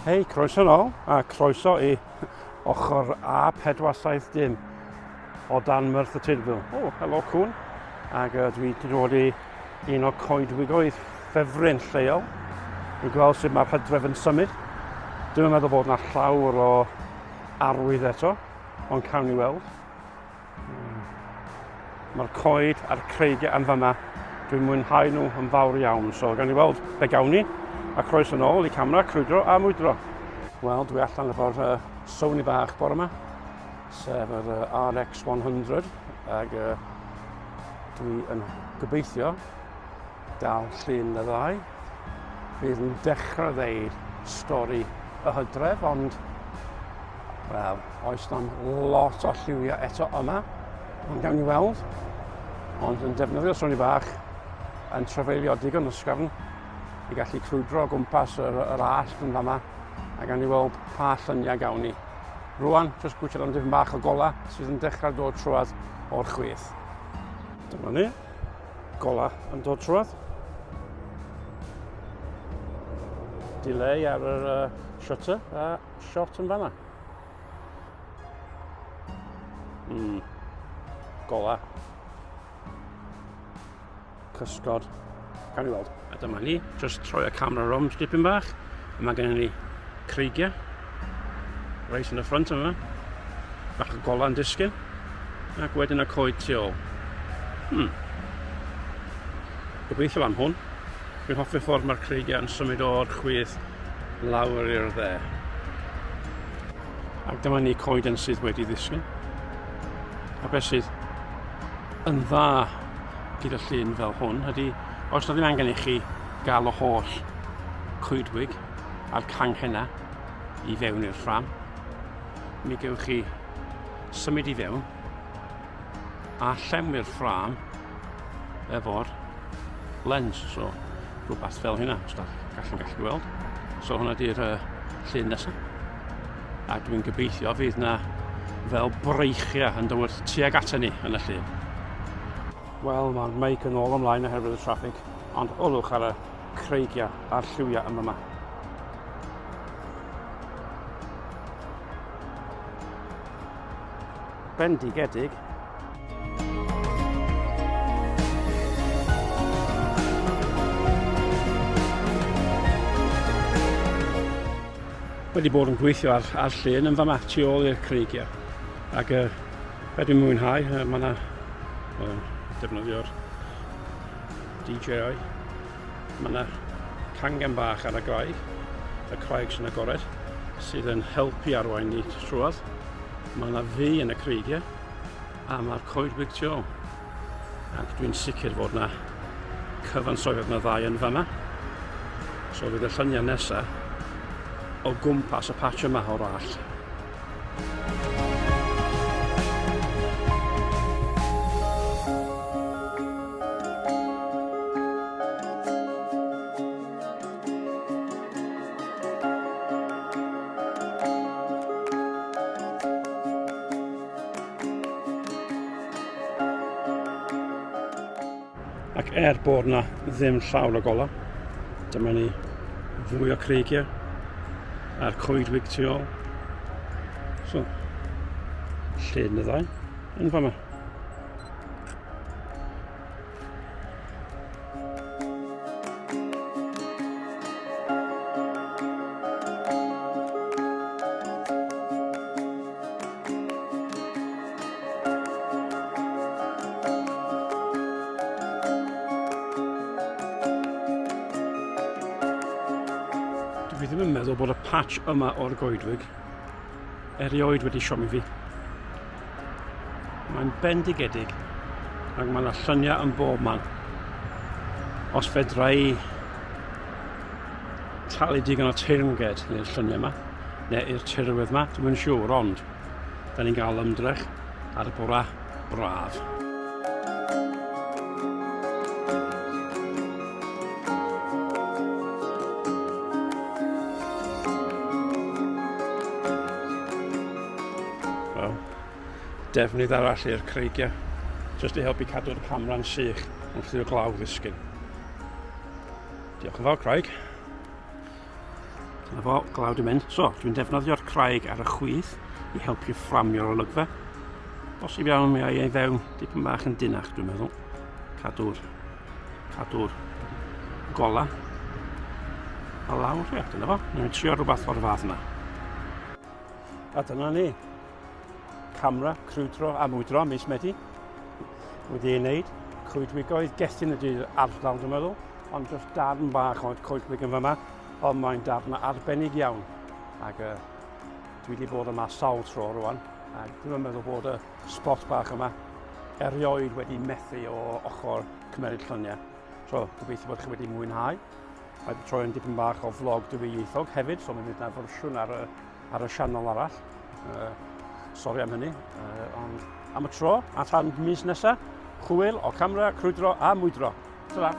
Hei, croeso nôl, a croeso i ochr A470 o dan Merthyr Tydfil. O, oh, helo cwn. Ac uh, dwi wedi dod i un o coedwigoedd ffefryn lleol. Dwi'n gweld sut mae'r hydref yn symud. Dwi'n meddwl bod yna llawr o arwydd eto, ond cawn ni weld. Mae'r coed a'r creigiau yn fyma, dwi'n mwynhau nhw yn fawr iawn. So, gawn ni weld be gawn ni, a croeso nôl i camera, crwydro a mwydro. Wel, dwi allan efo'r uh, Sony bach bore yma, sef yr uh, RX100, ac uh, dwi yn gobeithio dal llun y ddau. Fydd yn dechrau ddeud stori y hydref, ond wel, oes na'n lot o lliwiau eto yma, ond gawn ni weld. Ond yn defnyddio Sony bach yn trafeilio digon ysgafn i gallu crwydro o gwmpas yr, yr allt yn fama a gawn ni weld pa lluniau gawn ni. Rwan, jyst gwytio am dipyn bach o gola sydd yn dechrau dod trwad o'r chwith. Dyma ni. Gola yn dod trwad. Delay ar yr uh, shutter a shot yn fanna. Mm. Gola. Cysgod. Cawn ni weld. A dyma ni, just troi y camera rownd dipyn bach. A mae gennym ni creigiau. Reit yn y ffrynt yma. Bach o gola yn disgyn. Ac wedyn y coed tu ôl. Hmm. Gobeithio am hwn. Dwi'n hoffi'r ffordd mae'r creigiau yn symud o'r chwith lawr i'r dde. Ac dyma ni coeden sydd wedi ddisgyn. A beth sydd yn dda gyda llun fel hwn ydy, os na ddim angen i chi gael y holl coedwig a'r canghenna i fewn i'r ffram, mi gewch chi symud i fewn a llenwi'r ffrâm efo'r lens, so rhywbeth fel hynna, os da gallu gallu weld. So hwnna di'r uh, llun nesaf. A dwi'n gobeithio fydd na fel breichiau yn dod tuag ata ni yn y llun. Wel, mae'r meic yn ôl ymlaen oherwydd y traffig, ond olwch ar y creigiau a'r lliwiau yma. Bendigedig. Wedi bod yn gweithio ar, ar llun yn fama tu ôl i'r creigiau. Ac uh, be dwi'n mwynhau, uh, mae yna uh, defnyddio'r DJI. Mae yna cangen bach ar y graig, y craig sy'n agored, sydd yn helpu arwain ni trwodd. Mae yna fi yn y creigiau, a mae'r coedwig tu ôl. Ac dwi'n sicr fod yna cyfansoddiad na ddau yn fama. So fydd y lluniau nesaf o gwmpas y patch yma o'r allt. Ac er bod na ddim llawer o golau, dyma ni fwy o creigiau a'r coedwig tu ôl. So, llun y ddau yn fama. Dwi ddim yn meddwl bod y patch yma o'r goedwig erioed wedi siomi fi. Mae'n bendigedig ac mae yna lluniau yn bob man. Os fedra i talu digon o teyrnged i'r lluniau yma, neu i'r tirwedd yma, dwi'm yn siŵr, ond da ni'n gael ymdrech ar y bora braf. Wel, defnydd arall i'r creigiau, jyst i helpu cadw'r camera'n sych wrth i'r glaw ddisgyn. Diolch yn fawr, Craig. Dyna fo, glaw di mynd. So, dwi'n defnyddio'r craig ar y chwith i helpu fframio'r olygfa. Bosib iawn mi ai ei fewn dipyn bach yn dinach, dwi'n meddwl. Cadw'r, cadw'r gola. A lawr, ie, dyna fo. Ni'n trio rhywbeth o'r fath yna. A dyna ni. Camera, crwydro a mwydro mis Medi. Wedi ei wneud. Coedwigoedd Gethin ydy'r ardal, dwi'n meddwl. Ond jyst darn bach o'r coedwig yn fyma. Ond mae'n darn arbennig iawn. Ac uh, dwi wedi bod yma sawl tro rwan. Ac dwi'n meddwl bod y spot bach yma erioed wedi methu o ochr cymeryd lluniau. So, gobeithio bod chi wedi mwynhau. Mae wedi troi yn dipyn bach o vlog dwyieithog hefyd, so mae'n mynd na fersiwn ar y, ar y sianel arall. Uh, sori am hynny, uh, ond am y tro, a tan mis nesaf, hwyl o camera, crwydro a mwydro. Ta-ra!